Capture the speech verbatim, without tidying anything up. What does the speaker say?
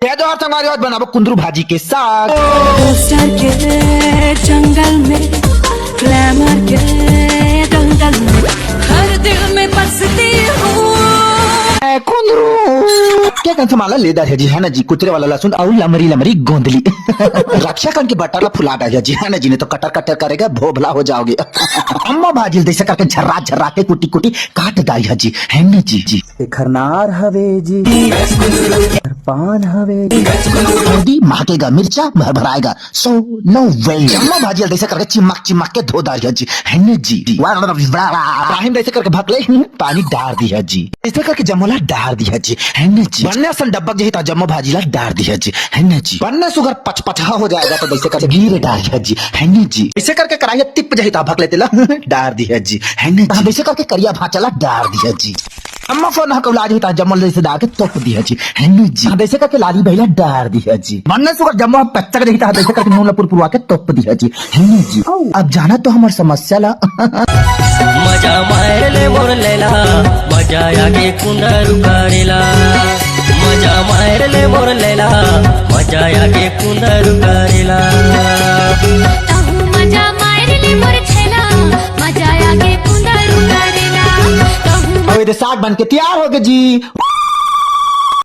ये दो हर संगवारी आज बनाबो कुंदरू भाजी के साग। पोस्टर के जंगल में, ग्लैमर के दंगल में, हर दिल में बसती हूँ। ए, कुंदरू के कन से माला ले डारे जी, है ना जी, कुचरे वाला लहसुन अउ लमरी लमरी गोंदली। रक्षा कन के बटर ला फुला डारे जी, है ना जी, नहीं तो कटर कटर करेगा, भोभला हो जाओगे। अम्मा भाजी ल जैसे करके झर्रा झर्रा के कुटी कुटी काट डारी है जी, है ना जी, जी। एखर नार हवे जी, एखर पान हवे जी। सर्दी महकेगा, मिर्चा भरभराएगा, so no way। अम्मा भाजी ल जैसे करके चिमक चिमक के धो डारी है जी, है ना जी। राहिम जैसे करके भकले, पानी डार दी है जी। ऐसे करके जम्मो ला डार दी है जी, है ना जी। बन्ने असन डब्बक जही ता जम्मो भाजी ला डार दी है जी, है ना जी। बन्ने सुगर पचपचा हो जाएगा तो जैसे करके गिर डार दी है जी, है ना जी। ऐसे करके कढ़ाई टिप जही ता भकले तेला डार दी है जी, है ना जी। जैसे करके करिया भांचा ला डार दी है जी। अम्मा फोन हकौला जही ता जम्मो जैसे डार के तोप दी है जी, है ना जी। जैसे करके लाली भैला डार दी है जी। बन्ने सुगर जम्मो पच्चक जही ता जैसे करके नून ला पुरपुरवा के तोप दी है जी, है ना जी। अब जाना तो हमार समस्या ला। मजा मार ले मोर लैला, मजा आगे कुंदरू करेला। मजा मार ले मोर लैला, मजा आगे कुंदरू करेला। तहु मजा मार ले मोर छैला, मजा आगे कुंदरू करेला। तहु अब ये साग बन के तैयार हो गए जी।